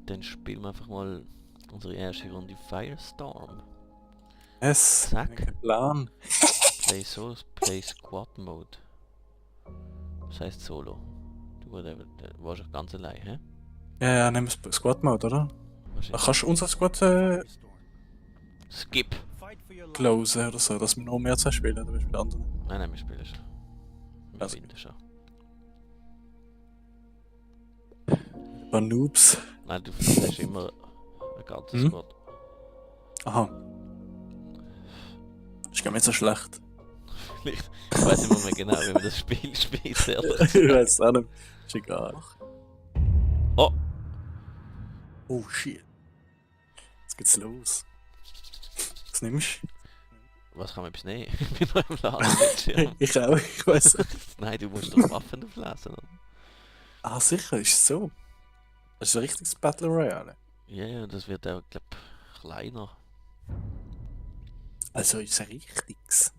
Dann spielen wir einfach mal unsere erste Runde Firestorm. Es, Zack. kein Plan. Play Squad Mode. Das heißt Solo. Du warst auch ganz allein, hä? Ja, nehmen wir Squad Mode, oder? Kannst du unser Squad Skip! closen oder so, dass wir noch mehr Zeit spielen, oder bist du mit anderen? Nein, wir spielen schon. Wir Also. finden schon. Ein paar Noobs. Nein, du findest immer ein ganzes Hm? Squad. Aha. Ist gar nicht so schlecht. Vielleicht. Ich weiß nicht mehr genau, wie man das Spiel spielt, ehrlich. Ich weiß auch nicht. Ist egal. Oh! Oh shit. Jetzt geht's los. Was nimmst Was kann man bis nehmen? Ich bin noch im Laden. du? Ich auch, ich weiß nicht. Nein, du musst doch Waffen auflesen, oder? Ah, sicher, ist es so. Das ist ein richtiges Battle Royale. Ja, ja, das wird auch, glaub kleiner. Also ist es ein richtiges.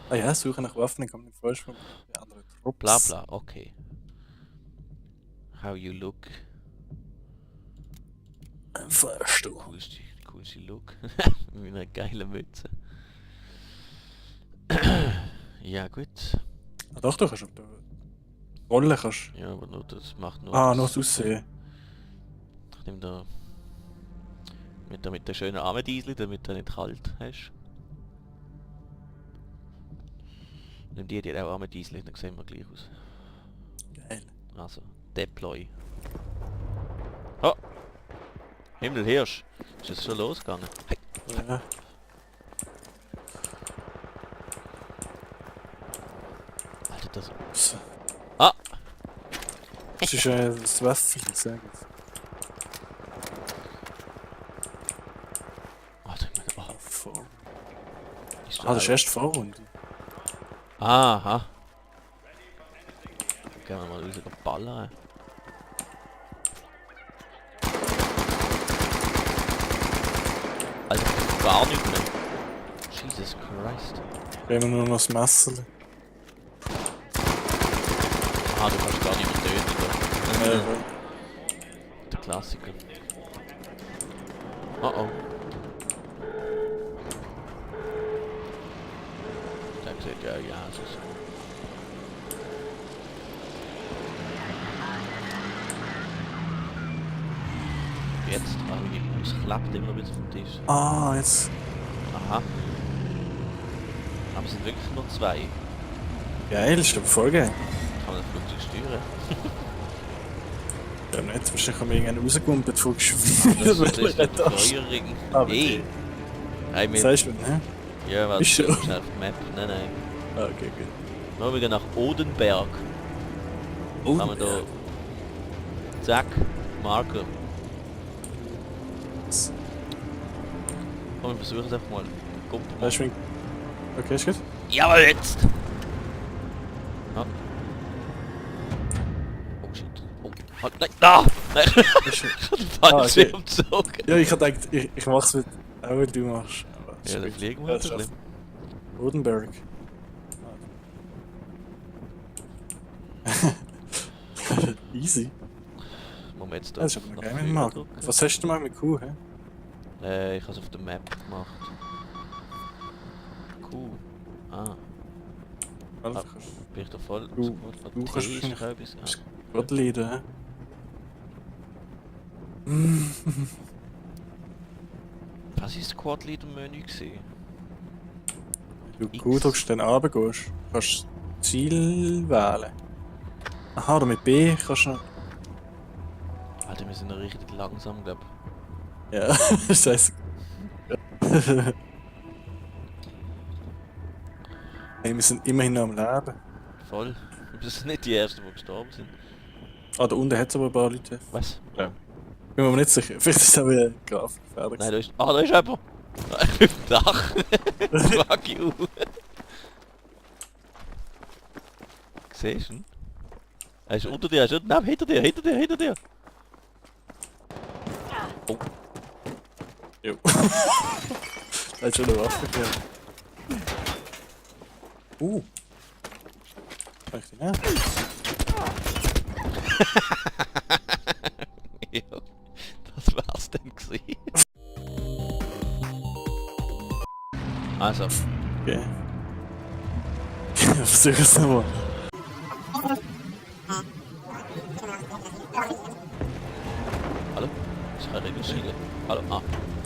Ah ja, Suche nach Waffen, dann kommt nicht falsch von den anderen Trupps. Bla bla, okay. How you look. Fahrstuhl. Coolste Look. Mit einer geilen Mütze. Ja, gut. Ah, doch, du kannst auf der Rolle kannst. Ja, aber nur das macht nur. Ah, das, noch das Aussehen. Ich nehm da. Mit der schönen Armediesel, damit du nicht kalt hast. Nimm die auch Armediesel, dann sehen wir gleich aus. Geil. Also, Deploy. Oh! Himmelhirsch! Ist es schon losgegangen? Hey. Ja. Alter, das... So. Ah! Das ist das Waffe, ich sage es. Alter, ich meine... Oh, Vor. ist Ah, das ist erst Vorrunde. Aha! Gehen wir mal raus und ballern. Alter, gar nicht mehr. Jesus Christ. Wenn wir nur noch das Messer. Ah, du kannst gar nicht mehr töten. Ja. Der Klassiker. Oh oh. Der sieht ja Jesus. Jetzt, es klappt immer ein bisschen vom Tisch. Ah, jetzt. Aha. Aber es sind wirklich nur zwei. Geil, ist aber voll geil. Kann man das Flugzeug steuern? Ja, nicht. Wahrscheinlich haben wir irgendeinen rausgegumpelt von Das ist nicht Geschwindigkeit. der Feuerring. Aber Ey! Hey, wir... Sagst du, ne? Ja, warte, Ist schon. schnell auf die Map. Nein, nein. Ah, okay, gut. Nur wieder nach Odenberg. Oh, Kann man da... Zack. Marker. Komm, wir versuchen es einfach mal. Kommt mal. Weißt du, okay, ist gut. Jawohl, jetzt! Ja. Oh shit. Oh, halt, nein! Ah! Nein! Ist gut. Ich hab den Fallschirm gezogen. Ja, ich hab gedacht, ich mach's mit. Auch wenn du machst. Aber ist Ja, dann gut. fliegen wir Ja, halt das so schafft. schlimm. Rodenberg. Easy. Moment, jetzt Das ist aber nach geil mit vorne Mark. drücken. Was hast du mal mit Q, hä? Ich habe es auf der Map gemacht. Cool. Ah, Also, Ah. bin ich da voll... Du- sofort von du T kannst ist wahrscheinlich- auch etwas- kannst- Gott leiden, hä? Was ist Squad Leader Menü gewesen? Du X. Q drückst, dann runter gehst, kannst du Ziel wählen. Aha, oder mit B kannst du noch. Alter, wir sind noch richtig langsam, glaub. Ja, scheiße. Hey, wir sind immerhin noch am Leben. Voll. Wir sind nicht die Ersten, die gestorben sind. Ah, da unten hat es aber ein paar Leute. Was? Bin mir aber nicht sicher. Vielleicht ist es auch wieder grafikgefährlich. Nein, da ist... Ah, da ist jemand! Auf dem Dach! Fuck you! Siehst du ihn? Er ist unter dir, er ist unten... Nein, hinter dir, hinter dir, hinter dir! Oh, Jo. Er hat schon eine Waffe gehabt. Kann ich den nehmen? Also, Okay. Versuch es nochmal. hallo? Ich kann nicht schielen. Hallo? Ah.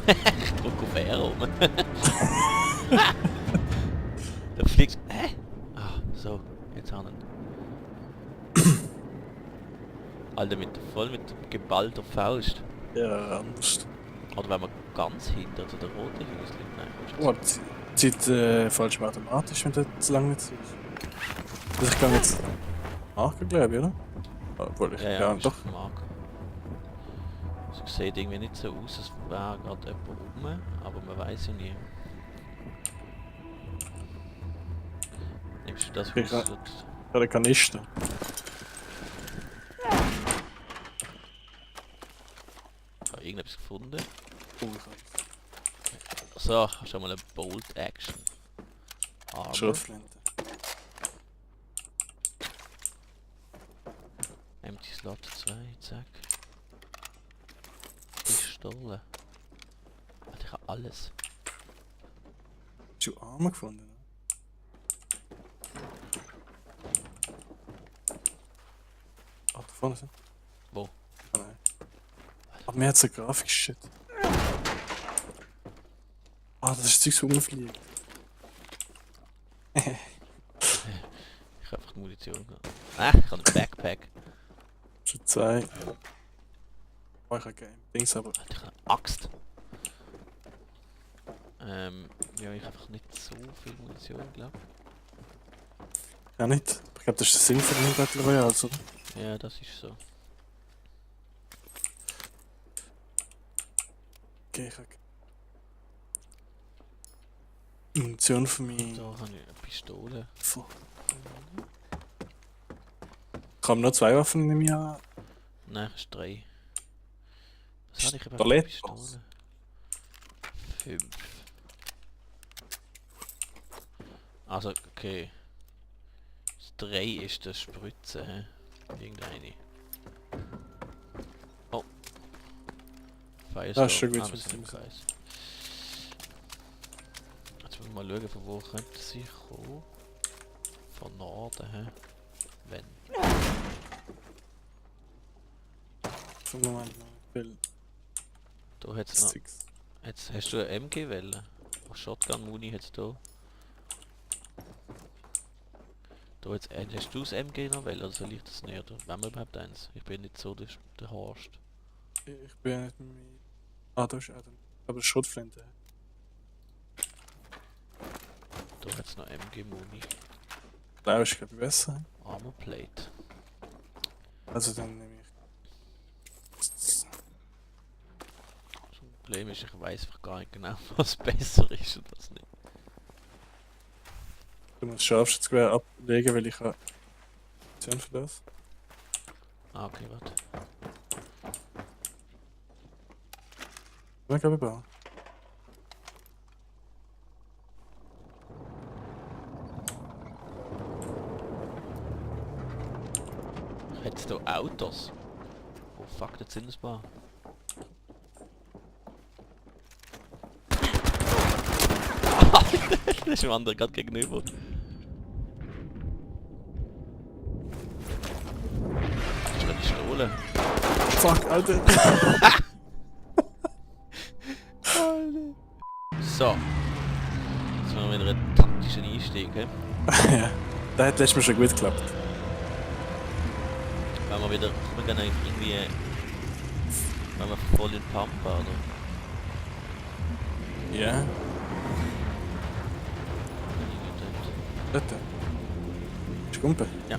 Ich drück auf R rum. Da fliegst du. Hä? Ah, so. Jetzt haben wir ihn. Alter, voll mit geballter Faust. Ja, anders. Oder wenn man ganz hinter der roten Häuschen liegt. Nein, Oh, die zieht falsch automatisch, wenn du zu lange nicht siehst. Also ich kann jetzt Marken, glaube ich, oder? Obwohl ich ja, doch. Mark. Es sieht irgendwie nicht so aus, als wäre gerade jemand rum, aber man weiß ja nie. Nimmst du das Okay, Haus? ja. Ich habe einen Kanister. Ich habe irgendetwas gefunden. Oh, So, schon mal eine Bolt Action. Armor. Schrotflinte. Empty Slot 2, zack. Pistole. Alter, ich habe alles. Hast du Arme gefunden? Ah, da vorne sind. Wo? Ah, nein. Aber mir hat so Grafik-Shit. Ah, das ist das Zeug, das rumfliegt. Ich habe einfach die Munition gehabt. Ah, ich habe einen Backpack. Schon 2. Oh, ich habe Game. Dings aber. Alter, ich habe eine Axt. Ja, ich habe einfach nicht so viel Munition, glaube Ja, nicht. Ich glaube, das ist der Sinn von dem Battle Royale, oder? ich. Ja, das ist so. Okay, ich habe Munition für mich. Da habe ich eine Pistole. Fuck. Ich habe nur 2 Waffen in mir. Nein, es ist 3. Was hatte ich überhaupt? Toilette. Pistole? 5. Also, okay. Das 3 ist das Spritzen, hä? Irgendeine. Oh. Firestorm. ist schon gut, Wir was sind im du Kreis. Jetzt müssen wir mal schauen, von wo könnte sie kommen. Von Norden, hä? Wenn. Für den Moment noch. Weil. Da hat's noch. Sticks. Jetzt hast du eine MG-Welle. Oh, Shotgun-Muni hat's da. Da jetzt, hast du das MG noch Welle, oder soll ich das nicht? Oder wenn wir überhaupt eins? Ich bin nicht so der Horst. Ich bin nicht mit. Ah, da ist Adam. Aber Schrotflinte. Da hat's noch MG-Muni. Blau ist, glaube ich, besser. Armor Plate. Also dann nehme ich. Das Problem ist, ich weiß einfach gar nicht genau, was besser ist und was nicht. Du musst Scharfschützgewehr ablegen, weil ich habe Option für das. Ah, okay, warte. Ich glaube ich bauen. Hättest du Autos? Oh fuck, jetzt sind es ein paar. Das ist dem anderen gerade gegenüber. Das ist eine Pistole. Fuck, Alter! So. Jetzt machen wir wieder einen taktischen Einstieg, he? Ja, das hat letztes Mal schon gut geklappt. Wenn wir wieder, wir gehen irgendwie, wenn wir voll in Pampa, oder? Ja, dort. Ist Gumpe. Ja.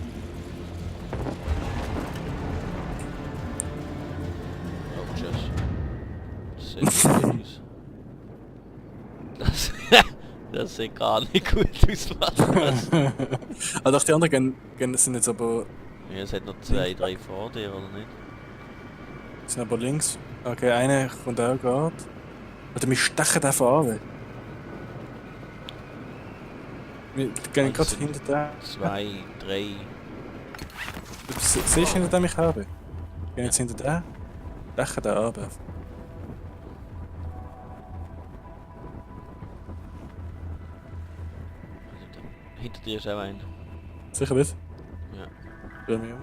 Oh, tschüss. Das sieht gut aus. Das sieht gar nicht gut aus, was das. Ah, doch, die anderen sind jetzt aber. Ja, es hat noch 2, 3 vor dir, oder nicht? Sind aber links. Okay, eine kommt auch gerade. Oder wir stechen einfach an. Wir gehen gerade sind hinter der. 2, 3. Siehst du hinter dem ich habe? Wir gehen jetzt hinter der. Stechen da ab. dir ist auch ein. Sicher nicht? Ja. Dreh mich um.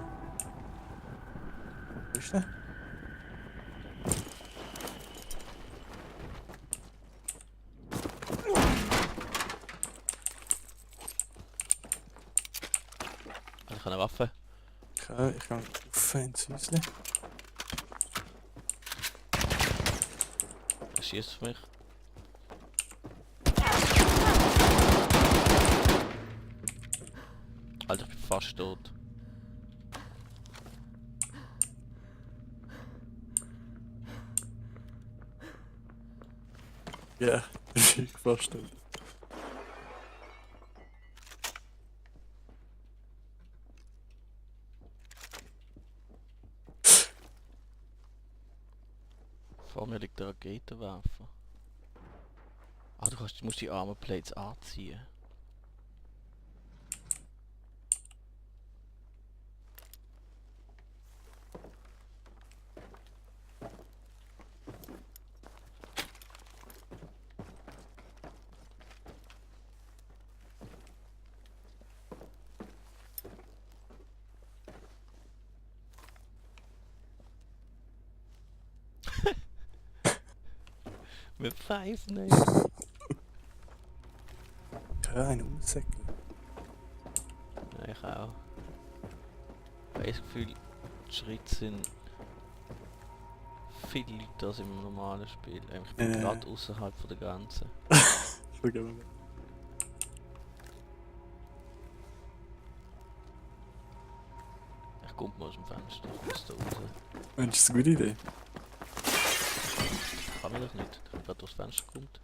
Wo ist der? Also ich habe eine Waffe. Okay, ich kann auf ins Häuschen. Er schießt auf mich. Alter, ich bin fast tot. Ja, ich bin fast tot. Vor mir liegt der Raketenwerfer. Ah, du musst die Armor Plates anziehen. Wir pfeifen nicht. Kein Umsäckel. Ja, ich auch. Ich habe das Gefühl, die Schritte sind viel lauter als im normalen Spiel. Ich bin gerade außerhalb von der Grenze. Vergeben mir. Ich komme mal aus dem Fenster, ich muss da raus. Mensch, das ist eine gute Idee. Kann man das nicht, ich bin gerade durchs Fenster kommt.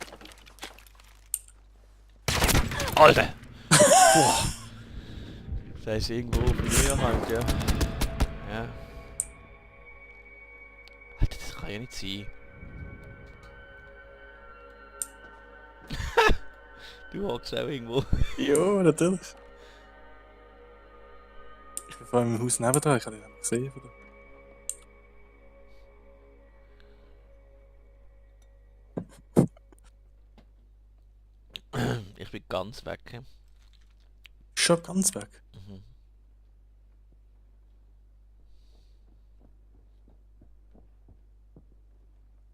Alter! Boah! Der ist irgendwo auf mir halt, ja. Ja. Alter, das kann ja nicht sein. Du hockst auch irgendwo. Ja, natürlich. Ich bin vor allem im Haus nebenan, ich habe dich nicht gesehen. Oder? Ich bin ganz weg. Schon ganz weg. Mhm.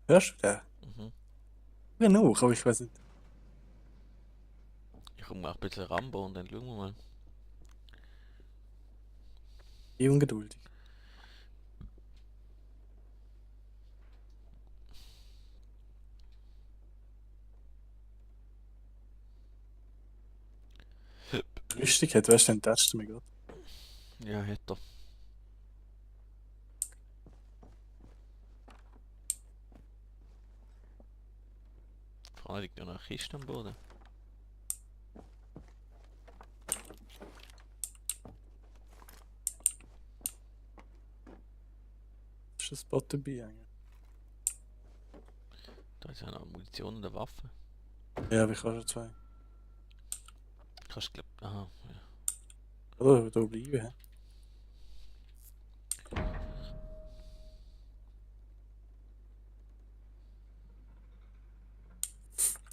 Hörst du den? Mhm. Genug, aber ich weiß nicht. Ich komme auch ein bisschen Rambo und dann schauen wir mal. Ich bin ungeduldig. Lustig hat, weißt du, den testest du mich gerade. Ja, hätte er. Vorne liegt ja noch eine Kiste am Boden. Ist ein Spot dabei eigentlich? Da ist ja noch Munition und eine Waffe. Ja, aber ich habe schon zwei. Kannst du glaub... Aha, ja. Oder da bleiben, hä?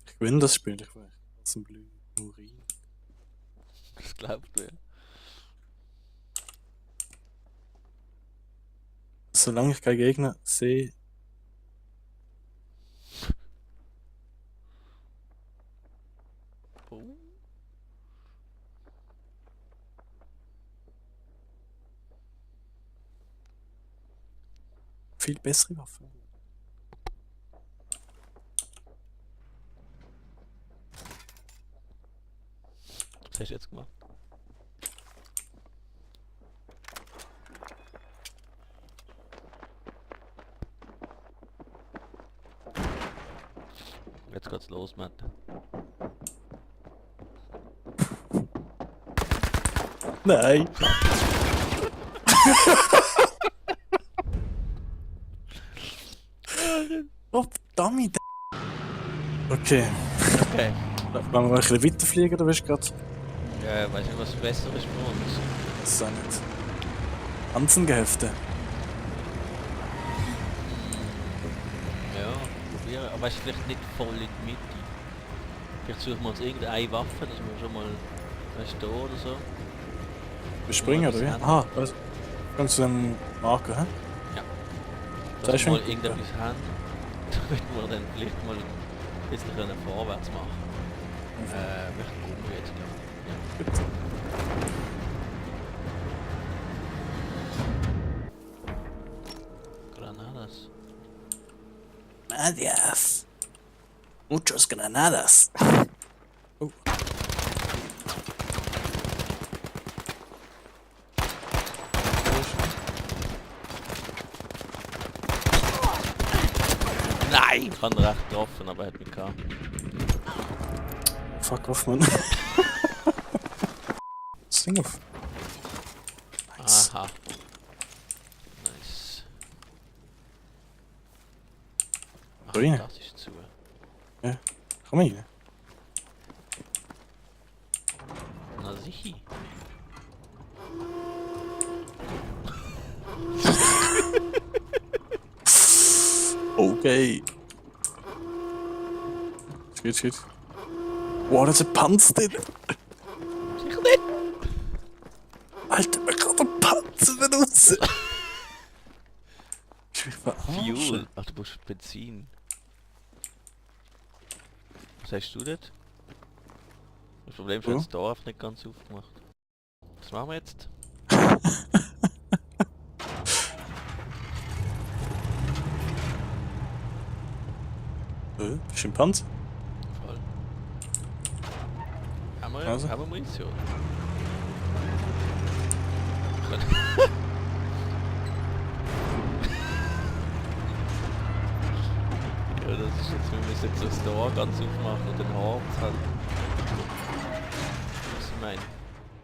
Ich gewinne das Spiel, ich weiß. Das ist ein blöder Urin. Das glaubst du ja. Solange ich keinen Gegner sehe. Oh. Viel bessere Waffen. Was hast du jetzt gemacht? Jetzt geht's los, Matt. Nein! Oh, verdammt! Okay. Okay. Wollen wir mal ein bisschen weiterfliegen, oder bist du gerade? Ja, weiß nicht, was besser ist für uns. Das ist auch nicht. Hanzengehefte. Ja, probieren. Aber weißt du, vielleicht nicht voll in die Mitte. Vielleicht suchen wir uns irgendeine Waffe, dass wir schon mal Weißt du, da oder so? Wir springen, oder wie? Hand. Aha, was? Komm zu dem Marker, hä? Ja. Da ist Dass wir mal schon- irgendetwas haben, damit wir dann vielleicht mal ein bisschen können vorwärts machen können. Wir gucken jetzt gleich. Gut. Granadas. Granadas. Muchos granadas. Oh. Nein! Ich habe ihn recht getroffen, aber er hat mich gehabt. Fuck off, man. Das Ding auf. Nice. Aha. Nice. Ach, Rein. das ist zu. Komm rein. Na sicher. Okay. Ist gut. Wow, das ist ein Panzer drin. Sicher nicht! Alter, man kann den Panzer benutzen. Ich mich verarschen. Fuel. Ach, du brauchst Benzin. Was hast du dort? Das Problem ist, Ja. das Dorf nicht ganz aufgemacht. Was machen wir jetzt? Ist ein Panzer? Voll. Also? Haben wir Munition? Ja, das ist jetzt, wir müssen jetzt das Tor ganz aufmachen und den Hort halt. Was ich meine.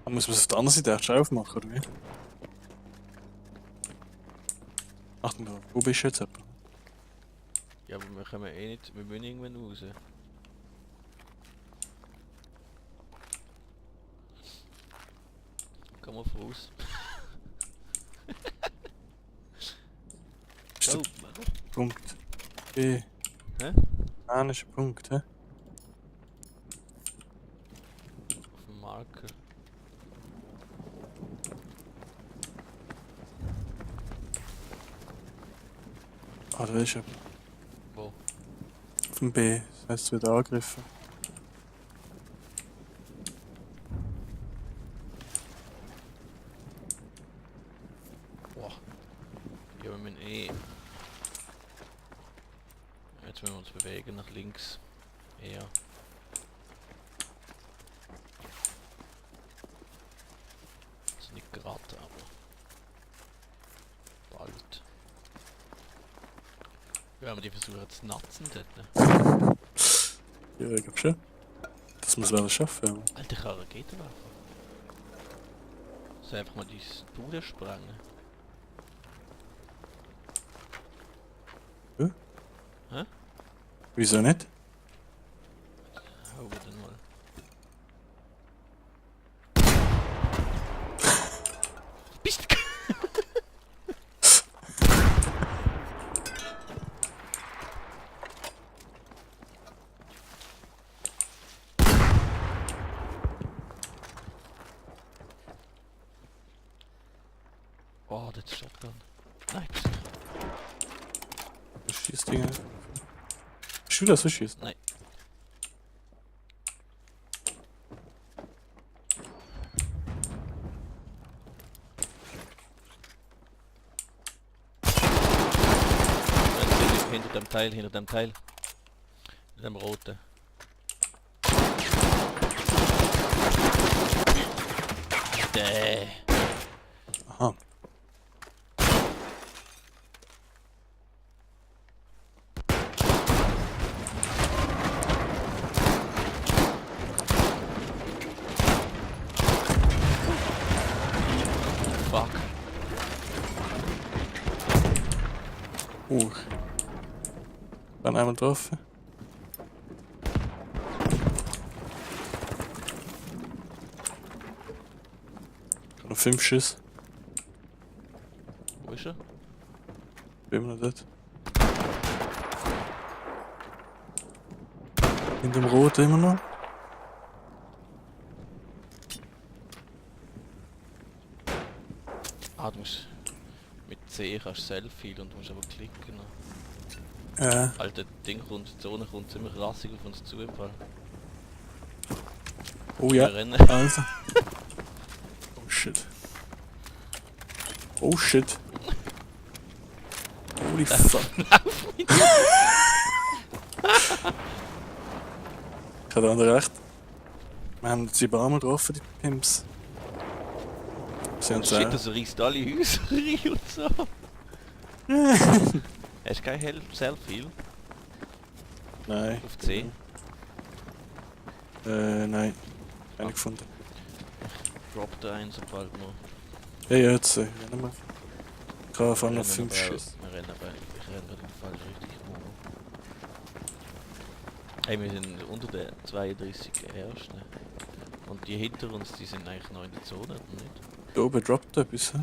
Dann muss man es auf der anderen Seite echt schon aufmachen, oder wie? Achtung, wo bist du jetzt etwa? Ja, aber wir können eh nicht, wir müssen irgendwann raus. Komm auf raus. Ist der Go, Mann. Punkt B? Hä? Nein, ist ein Punkt, hä? Auf dem Marker. Ah, da ist er. Wo? Auf dem B. Das heißt, es wird angegriffen. Boah. Ja, wir müssen eh. Jetzt müssen wir uns bewegen nach links. Eher. Also nicht gerade, aber bald. Ja, aber die versuchen zu natzen dort, ne? Ja, ich glaub schon. Das muss man schaffen. Ja. Alter, ich kann Raketen werfen. Soll einfach mal die Bude sprengen. Wieso nicht? Hau wir den mal. Bist du? Oh, das ist Shotgun. Nein, bist du nicht. Das schießt Dinge. Bist du das so schießt? Nein. Hinter dem Teil, hinter dem Teil. Hinter dem roten. Däh. Aha. Fuck. Dann einmal drauf. Noch 5 Schuss. Wo ist er? Bin wir noch dort. In dem Rot immer noch. du musst mit C kannst du Selfie und du musst aber klicken. Alter, Ding kommt, die Zone kommt ziemlich rassig auf uns zu im Fall. Oh ja, Wir rennen. Alter. Oh shit. Oh shit. Holy fuck. Ich hatte andere recht. Wir haben sie ein paar Mal getroffen, die Pimps. Sie haben Shit, das reißt alle Häuser rein und so. Hast du kein Selfie Nein. auf C? Nein. Keine gefunden. Drop da ein, sobald wir... Ja, ja, jetzt rennen wir. Ich habe vorhin noch 5 Schüsse. Wir rennen aber, ich renne gerade in die falsche Richtung. Hey, wir sind unter den 32 Ersten. Und die hinter uns, die sind eigentlich noch in der Zone, oder nicht? Da oben droppt etwas, hä?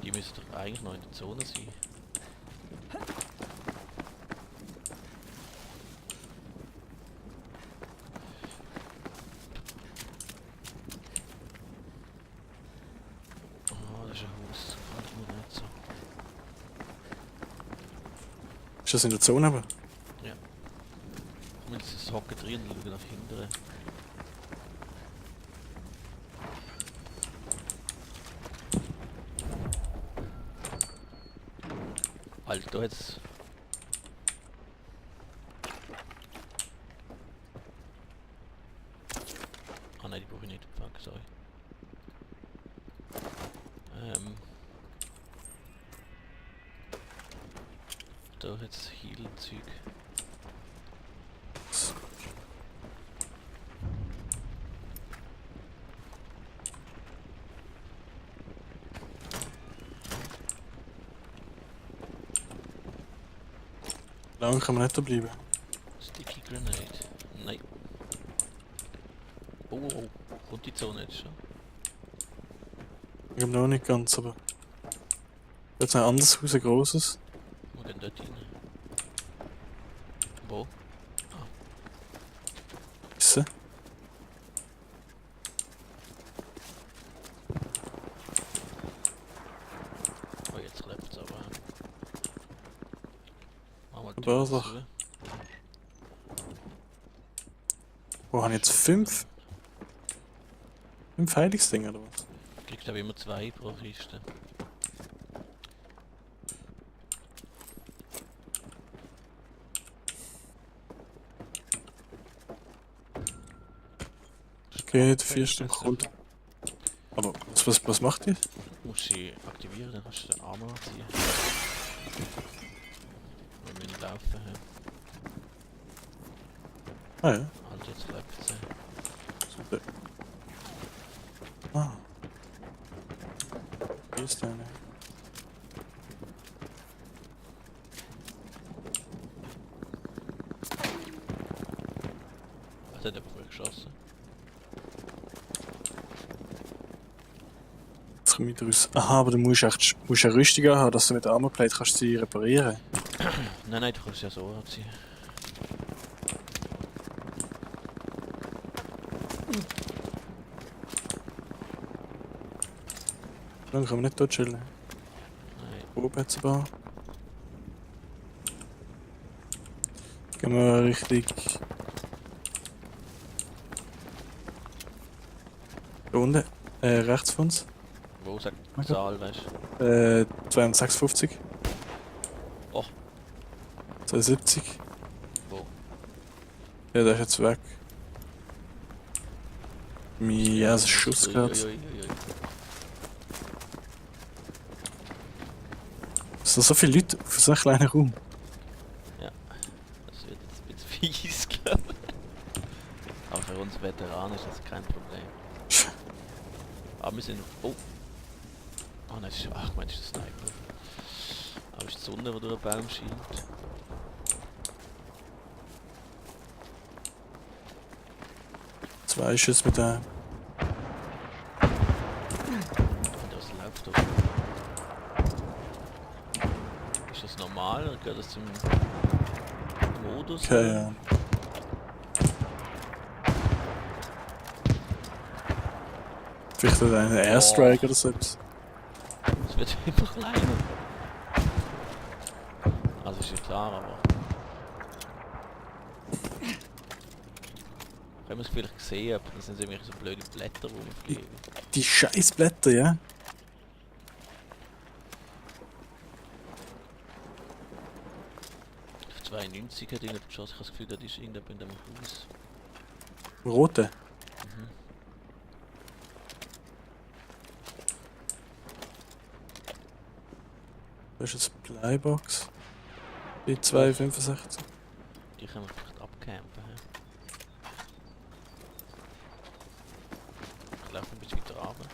Die müssen doch eigentlich noch in der Zone sein. Oh, das ist ein Haus. Gefällt mir nicht so. Ist das in der Zone aber? Ja. Komm jetzt hocken drin und schauen nach hinten. Alter, jetzt... Ah nein, die brauche ich nicht. Fuck, sorry. Da jetzt Heal-Zeug. Lange kann man nicht da bleiben. Sticky Grenade. Nein. Oh, oh, oh. Kommt die Zone jetzt schon? Ich glaube noch nicht ganz, aber... Jetzt ein anderes Haus, ein grosses. Wir gehen dort rein. Wo? Ist sie? Oh, jetzt klappt es aber. Machen wir die Aber Tür doch. zu. Wo habe ich jetzt 5? 5 Heiligsdinger oder was? Du kriegst aber immer 2 pro Kiste. Okay, der 4 Stück kommt. Aber was macht ihr? Du musst sie aktivieren, dann kannst du den Arm anziehen. Wir müssen laufen. He. Ah ja. Halt, jetzt klappt sie. Super. Ah. Hier ist eine. Was hat er wohl geschossen? Jetzt komme ich raus. Aha, aber du musst echt eine Rüstung haben, dass du mit der Armorplate kannst sie reparieren. Nein, nein, du kannst ja so anziehen. Dann können wir nicht dort chillen. Nein. Oben hat es ein paar. Gehen wir richtig. Da unten. Rechts von uns. Wo sagt die Okay. Zahl, weißt 256. Oh. 270. du? Wo? Ja, der ist jetzt weg. Ja, es ist Schuss Ui, gerade. ui, ui, ui, ui. Es sind so viele Leute auf so einem kleinen Raum. Das wird jetzt ein bisschen fies, glaube ich. Aber für uns Veteranen ist das kein Problem. Aber wir sind... Oh! Ah nein, ach, ich meine, das ist ein Sniper. Aber ist die Sonne, die durch den Baum scheint. Zwei Schüsse mit der. Und das läuft doch. Ist das normal oder gehört das zum Modus? Okay, ja. Vielleicht hat einen Airstrike oder so etwas. Es wird immer kleiner. Also ist ja klar, aber... Haben wir es vielleicht gesehen, aber das sind irgendwie so blöde Blätter rumfliegen. Die scheiß Blätter, ja? Auf 92 hat irgendjemand geschossen, ich habe das Gefühl, das ist irgendjemand in dem Haus. Rote. Mhm. Da ist jetzt Bleibox. Die 265. Die können wir vielleicht abcampen. He? Ich laufe ein bisschen weiter runter.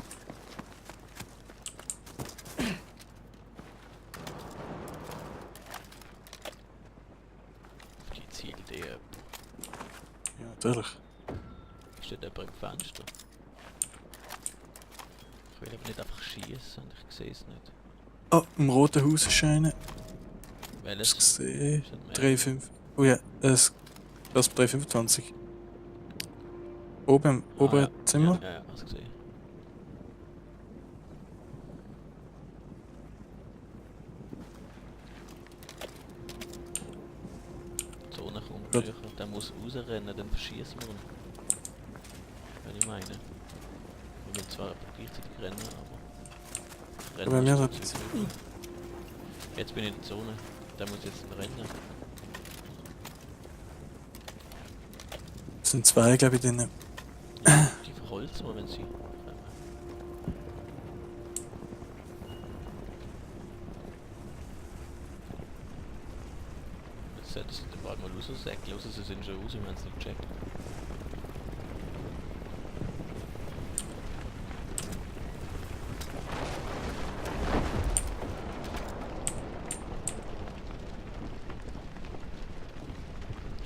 Auf die Zielidee. Ja, natürlich. Steht jemand im Fenster? Ich will aber nicht einfach schießen und ich sehe es nicht. Oh, im roten Haus ist einer. Welches? Ich sehe. Ist das mehr? 35. Oh ja, das 325. Oben im oberen ja. Zimmer. Ja, hast du gesehen. Die Zone kommt Gut. näher, der muss rausrennen, dann verschießen wir ihn. Wenn ich meine. Wir müssen zwar gleichzeitig rennen, aber... Ja, bei mir ist hat- zu viel. Jetzt bin ich in der Zone. Der muss jetzt rennen. Es sind zwei, glaube ich, drin. Die verholzen wir, wenn sie rennen. Jetzt sollten sie den bald mal raussäckeln, außer sie sind schon raus, wir haben es nicht gecheckt.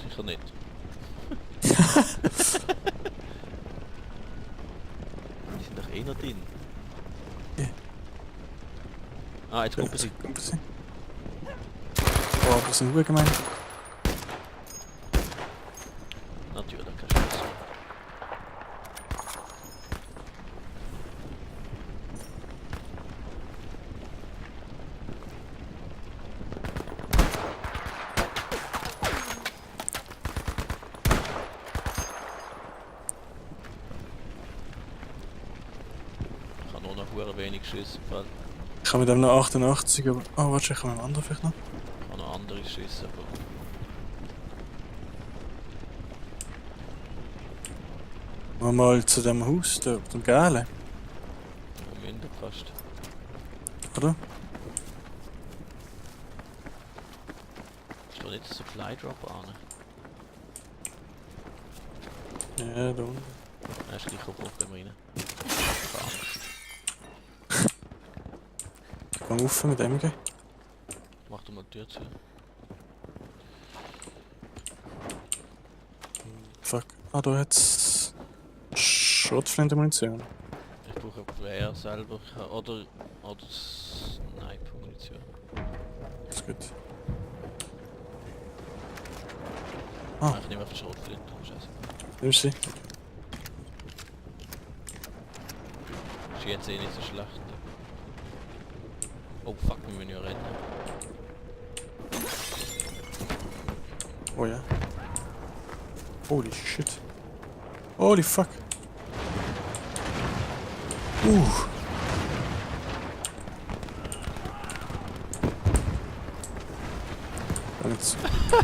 Sicher nicht. Die sind doch eh noch drin. Ja. Ah, jetzt kommt sie. Kommt sie. Oh, das sind Ruhe gemeint. Natürlich, kein Schuss. Ich habe nur noch hure wenig Schüsse. Weil Ich habe mit dem noch 88, aber... Oh, warte, ich habe mit dem anderen vielleicht noch. ich habe noch andere Schüsse. Aber Gehen wir mal zu dem Haus, da, dem Gale, wir müssen fast. oder? Ist doch nicht der Supply Drop an. Ja, da unten. Er ist gleich kaputt, wenn wir rein. Ich habe Angst. Geh rauf mit MG. Mach du mal die Tür zu. Fuck. Ah, da hat's... Schrotflintenmunition. Ich brauche Gewehr selber. Oder Sniper-Munition. Ist gut. Ah. Ich nehme einfach Schrotflinte. Scheiße. Nimmst du sie? Ist jetzt eh nicht so schlecht. Oh fuck, wir müssen ja rennen. Oh ja. Holy shit. Holy fuck.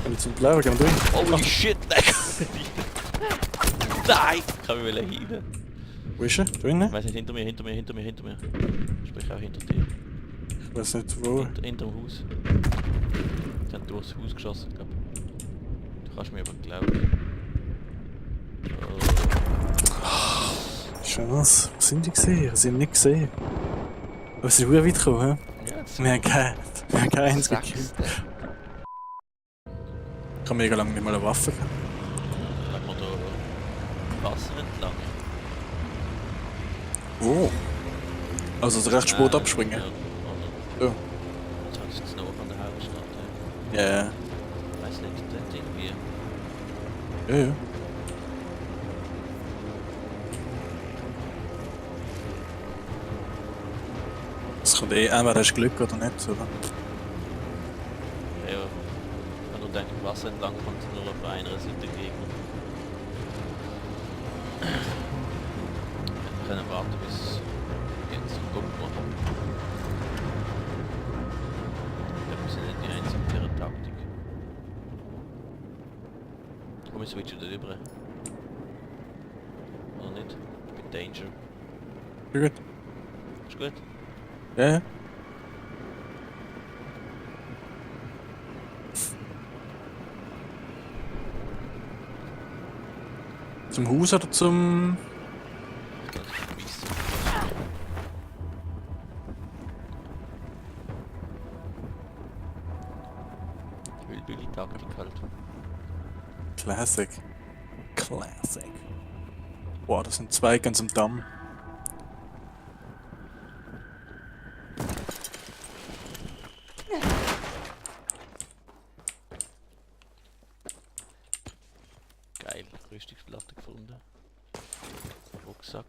Wenn ich zum Bleiben gehen drin. Holy shit, leck! Nein! Ich kann mich hinein. Wo ist er? Drinnen? Ich weiß nicht, hinter mir. Sprich auch hinter dir. Ich weiß nicht wo. Hinter dem Haus. Sie haben durchs Haus geschossen, glaub. Du kannst mir aber glauben. Chance. Was sind die gesehen? Ich habe sie nicht gesehen. Aber sie sind sehr weit gekommen, hä? Ja, das Wir haben keinen Sechs. gekillt. Ich habe mega lange nicht mal eine Waffe gehabt. Haben wir da Wasser entlang. Oh. Also so recht spät abspringen. Ja, oder Ja. jetzt hat es noch an der Hauptstadt. Ja, ja. Ich weiß nicht, dort irgendwie. Ja, ja. Es kommt eh, entweder hast du Glück oder nicht, oder? Ja, wenn du denkst, Wasser entlang kommt, nur auf einer Seite Gegner. Wir können warten bis jetzt gucken machen. Wir sind nicht die einzige mit ihrer Taktik. Komm, ich switche da rüber. Oder nicht? Mit Danger. Ja, gut. Ist gut? Ja, ja. Zum Haus oder zum... Ich kann es nicht wissen. Hillbilly-Taktik halt. Classic. Classic. Boah, das sind zwei ganz am Damm. Geil, Rüstungsplatte gefunden. Rucksack.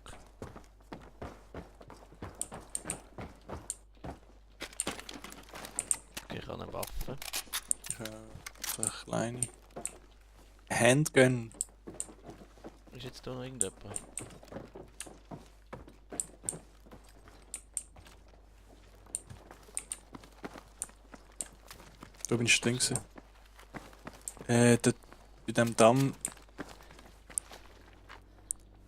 Okay, ich habe eine Waffe. So eine kleine... Handgun. Ist jetzt da noch irgendjemand? Da bin ich stehen gewesen. Dort bei dem Damm...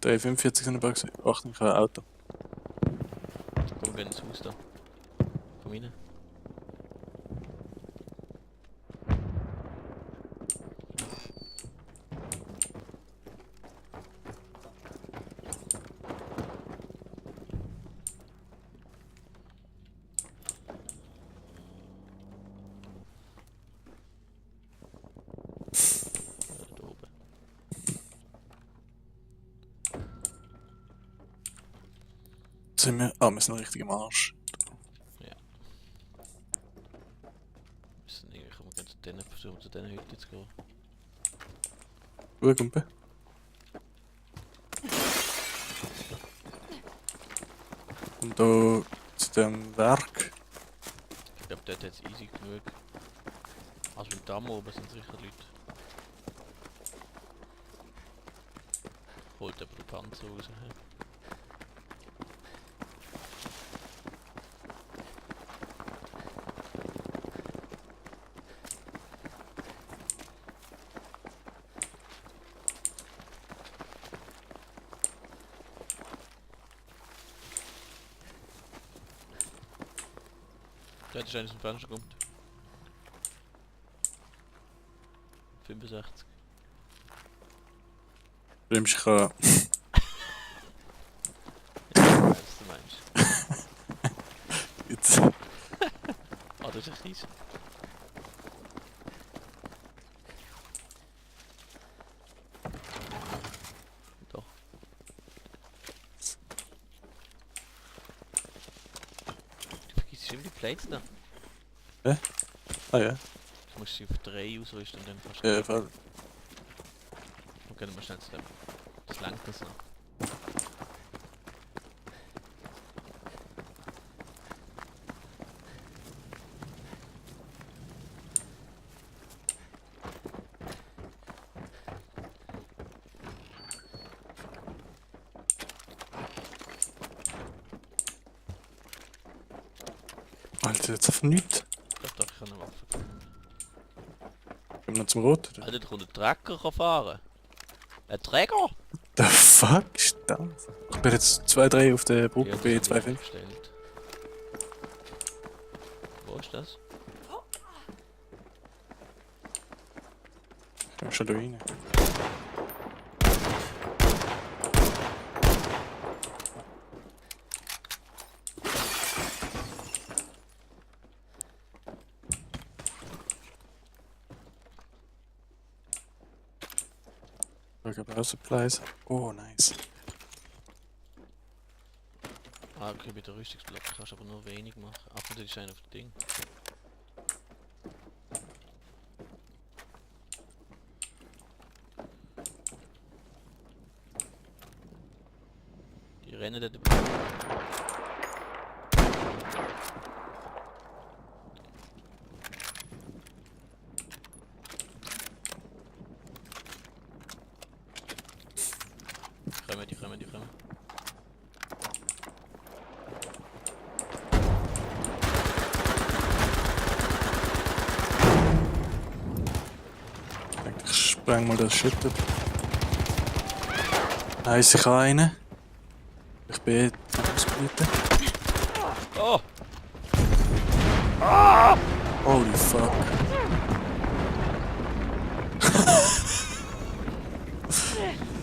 345 sind dabei gewesen. Achtung, ich habe ein Auto. Komm, wir gehen ins Haus da. Komm rein. Da oben. Sind wir... Ah, wir sind noch richtig am Arsch. Ich komme zu denen, versuchen zu denen Hütte zu gehen. Gut, Kumpel. Und da zu dem Werk. Ich glaube, dort hat es easy genug. Also im Damm oben sind sicher Leute. Holt aber den Panzer raus. He? Dort ist eines im Fenster kommt. 65. Ich kann... Ja, ich weiß, was du meinst. Jetzt... Ah, das ist ein Kies. Doch. Du vergisst immer die Plates da. Ah ja. Du musst sie auf 3 ausrüsten und dann kannst Ja, voll. Okay, dann musst du jetzt das langt das noch. Alter, jetzt auf nichts. Doch, ich habe eine Waffe gefunden. Gehen wir noch zum Rot, oder? Alter, da kommt ein Trecker fahren. Ein Träger? The fuck ist das? Ich bin jetzt 2-3 auf der Brücke das B25. hab ich bestellt. Wo ist das? Ich bin schon da rein. Ich habe auch Supplies. Oh, nice. Ah, okay, bei der Rüstungsblock kannst du aber nur wenig machen. Ach, das ist einer auf dem Ding. Die rennen dort. Spreng mal das schüttet. Nice, ich habe einen. Ich bin ausgeblieben. Oh! Holy fuck.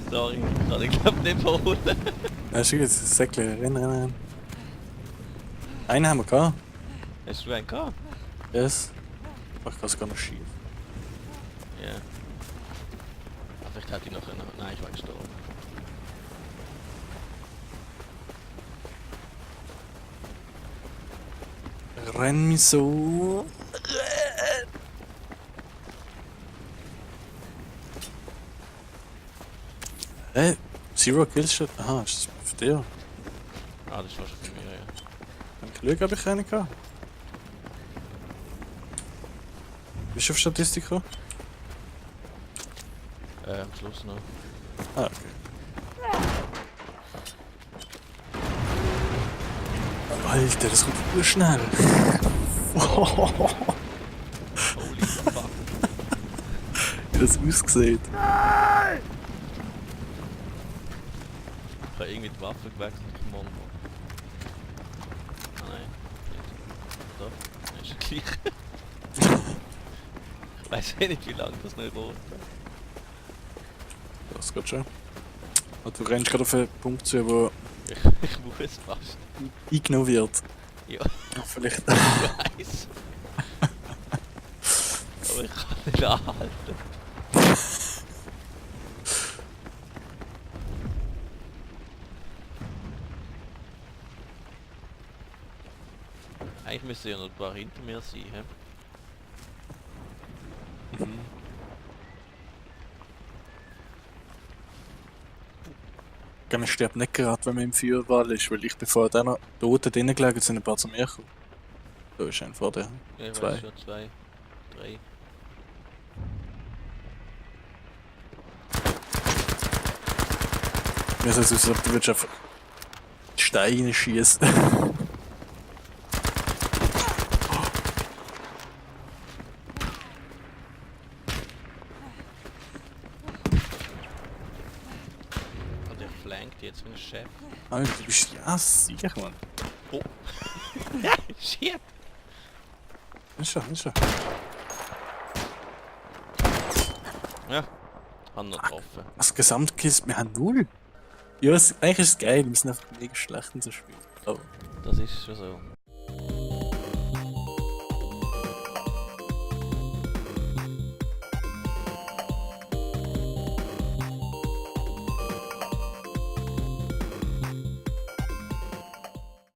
Sorry, kann ich glaube nicht verholen. Ja, ist gut, das Säckchen, rennen. Einen haben wir gehabt. Hast du einen gehabt? Yes. Ach, ich kann es gar nicht schief. Ja. Aber vielleicht hat die noch einen. Nein, ich war gestorben. Renn mich so. Hä? Zero Kills schon? Aha, ist das für dich? Ah, das war schon bei mir, ja. Wenn ich schaue, habe ich keinen gehabt. Bist du auf Statistik gekommen? Am Schluss noch. Ah, okay. Alter, das kommt voll schnell. Holy fuck. Wie das aussieht. Ich habe irgendwie die Waffe gewechselt, Mann. Ah nein, nicht. Doch, ist gleich. Ich weiß eh nicht, wie lange das noch geht. Das geht schon. Und du rennst gerade auf einen Punkt zu, wo Ich muss fast. eingenommen wird. Ja, Ja, vielleicht. ich weiß. Aber ich kann nicht anhalten. Eigentlich müsste ja noch ein paar hinter mir sein, hä? Ich sterbe nicht gerade, wenn man im Feuerwall ist, weil ich bevor der noch da unten drinnen gelegen sind ein paar zu mir gekommen. Da ist ein vor dir. Ja, ich Zwei. weiß schon, 2, 3. Mir sieht es aus, als ob du willst einfach Steine schießen. Und der flankt jetzt wie ein Chef. Alter, du bist ja sicher, Mann. Oh! Shit! Ist schon. Ja, haben noch getroffen. Das Gesamtkills, wir haben 0. Ja, eigentlich ist es geil, wir sind einfach mega schlecht in so Spiel. Aber Das ist schon so.